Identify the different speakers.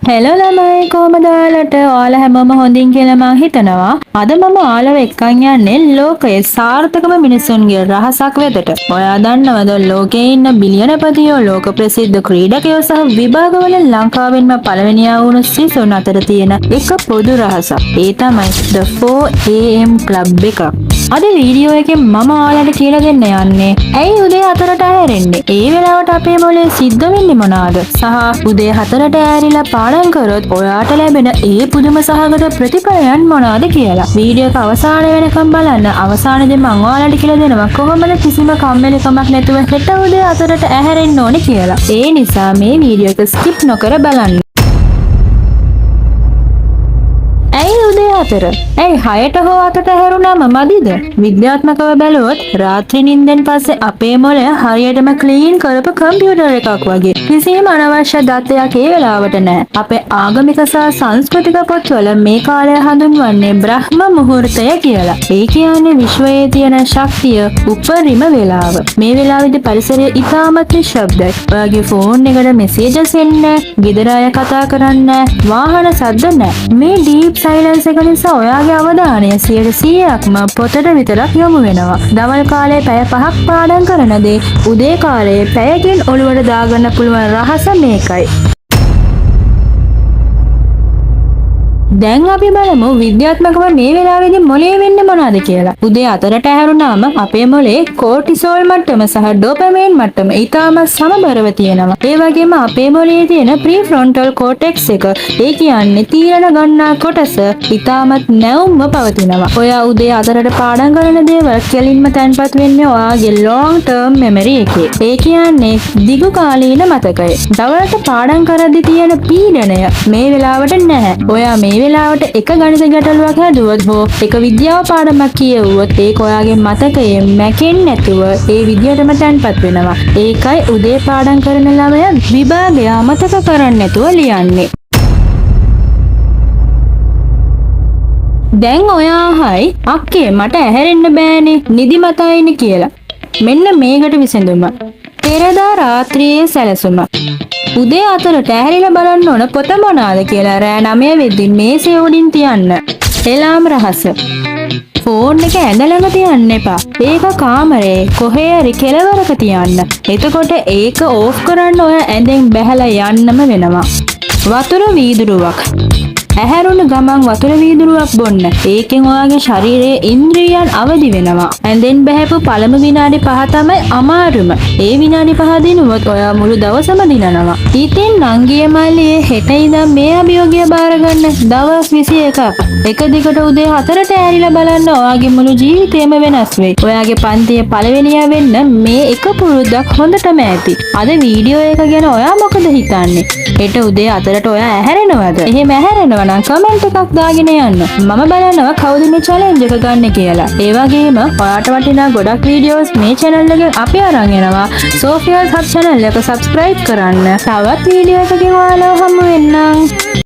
Speaker 1: Hello ළමයි, කොහමද ඔයාලට? ඔයාලා හැමෝම හොඳින් කියලා මං හිතනවා. අද මම ඔයාලව එක්කන් යන්නේ ලෝකයේ සාර්ථකම මිනිසුන්ගේ රහසක් වෙතට. ඔයා දන්නවද ලෝකයේ ඉන්න බිලියනපතියෝ, ලෝක ප්‍රසිද්ධ ක්‍රීඩකයෝ සහ විභාගවල ලංකාවෙන්ම පළවෙනියා වුණු සිසුන් අතර තියෙන එක පොදු රහසක්? ඒ තමයි The 4 AM Club එක. අද වීඩියෝ එකෙන් මම ඔයාලට කියලා දෙන්න යන්නේ ඇයි උදේ 4ට ඇහැරෙන්නේ? ඒ වෙලාවට අපේ මොලේ සිද්ධ වෙන්නේ මොනවාද? සහ උදේ 4ට ඇහැරිලා පාඩම් කරොත් ඔයාට ලැබෙන ඒ පුදුම සහගත ප්‍රතිඵලයන් මොනවාද කියලා. වීඩියෝ එක අවසාන වෙනකම් බලන්න. අවසානයේදී මම ඔයාලට කියලා දෙනවා කොහොමද කිසිම කම්මැලිකමක් නැතුව හෙට උදේ 4ට ඇහැරෙන්න ඕනේ කියලා. ඒ නිසා මේ වීඩියෝ එක ස්කිප් නොකර බලන්න. ඇයි උදේ 4? ඇයි 6ට හෝ 8ට ඇහැරුණාම මදිද? විද්‍යාත්මකව බැලුවොත් රාත්‍රී නිින්දෙන් පස්සේ අපේ මොළය හරියටම ක්ලීන් කරපු කම්පියුටර් එකක් වගේ. කිසිම අනවශ්‍ය දත්තයක් ඒ වෙලාවට නෑ. අපේ ආගමික සහ සංස්කෘතික පොත්වල මේ කාලය හඳුන්වන්නේ බ්‍රහ්ම මුහූර්තය කියලා. ඒ කියන්නේ විශ්වයේ තියෙන ශක්තිය උපරිම වෙලාව. මේ වෙලාවේදී පරිසරය ඉතාමත් නිශ්ශබ්දයි. ඔයාගේ ෆෝන් එකට මෙසේජස් එන්නේ නෑ, ගෙදර අය කතා කරන්නේ නෑ, වාහන සද්ද නෑ. මේ ඩීප් සයිලන්ස් එක නිසා ඔයාගේ අවධානය 100%ක්ම පොතට විතරක් යොමු වෙනවා. දවල් කාලේ පැය 5ක් පාඩම් කරන දේ උදේ කාලේ පැයකින් ඔළුවට දාගන්න පුළුවන් රහස මේකයි. දැන් අපි බලමු විද්‍යාත්මකව මේ වෙලාවේදී මොලේ වෙන්නේ මොනවද කියලා. උදේ 4ට ඇහැරුණාම අපේ මොලේ කෝටිසෝල් මට්ටම සහ ඩොපමයින් මට්ටම ඉතාම සමබරව තියෙනවා. ඒ වගේම අපේ මොලේ තියෙන ප්‍රීෆ්‍රොන්ටල් කෝටෙක්ස් එක, ඒ කියන්නේ තීරණ ගන්නා කොටස, ඉතාමත් නැවුම්ව පවතිනවා. ඔයා උදේ 4ට පාඩම් කරන දේවල් කෙලින්ම තැන්පත් වෙන්නේ ඔයාගේ ලොං ටර්ම් මෙමරි එකේ. ඒ කියන්නේ දිගු කාලීන මතකය. දවල්ට පාඩම් කරද්දි තියෙන පීඩනය මේ වෙලාවට නැහැ. ඔයා මේ වෙලාවට එක ගණිත ගැටලුවක් හැදුවොත් හෝ එක විද්‍යාව පාඩමක් කියවුවොත් ඒක ඔයාගේ මතකයේ මැකෙන්නේ නැතුව ඒ විදියටම තැන්පත් වෙනවා. ඒකයි උදේ පාඩම් කරන ළමයා විභාගය අමතක කරන්නේ නැතුව ලියන්නේ. දැන් ඔයා අහයි, අක්කේ මට ඇහැරෙන්න බෑනේ, නිදිමතයිනේ කියලා. මෙන්න මේකට විසඳුම. පෙරදා රාත්‍රියේ සැලසුම. උදේ 4ට ඇහැරිලා බලන්න ඕන පොත මොනාද කියලා රෑ 9 වෙද්දි මේසෙ උඩින් තියන්න. එලාම් රහස. ෆෝන් එක ඇඳ ළඟ තියන්න එපා. ඒක කාමරේ කොහේ හරි කෙළවරක තියන්න. එතකොට ඒක ඕෆ් කරන්න ඔයා ඇඳෙන් බැහැලා යන්නම වෙනවා. වතුර වීදුරුවක්. ඇහැරුණු ගමන් වතුර වීදුරුවක් බොන්න. ඒකෙන් ඔයාගේ ශරීරයේ ඉන්ද්‍රියන් අවදි වෙනවා. ඇඳෙන් බැහැපු පළමු විනාඩි 5 තමයි අමාරුම. ඒ විනාඩි 5 දිනුවොත් ඔයා මුළු දවසම දිනනවා. ඉතින් නංගිය මල්ලියේ, හෙට ඉඳන් මේ අභියෝගය බාර ගන්න. දවස් 21ක්. එක දිගට උදේ 4ට ඇහැරිලා බලන්න, ඔයාගේ මුළු ජීවිතේම වෙනස් වෙයි. ඔයාගේ පන්තියේ පළවෙනියා වෙන්න මේ එක පුරුද්දක් හොඳටම ඇති. අද වීඩියෝ එක ගැන ඔයා මොකද හිතන්නේ? හෙට උදේ 4ට ඔයා ඇහැරෙනවද? එහෙම ඇහැරෙනවා නම් කමෙන්ට් එකක් දාගෙන යන්න. මම බලනවා කවුද මේ චැලෙන්ජ් එක ගන්න කියලා. ඒ වගේම ඔයාට වටිනා ගොඩක් වීඩියෝස් මේ චැනල් එකෙන් අපි අරන් එනවා. සෝෆියාස් හබ් චැනල් එක සබ්ස්ක්‍රයිබ් කරන්න. තවත් වීඩියෝ එකකින් ඔයාලව හමු වෙන්නම්.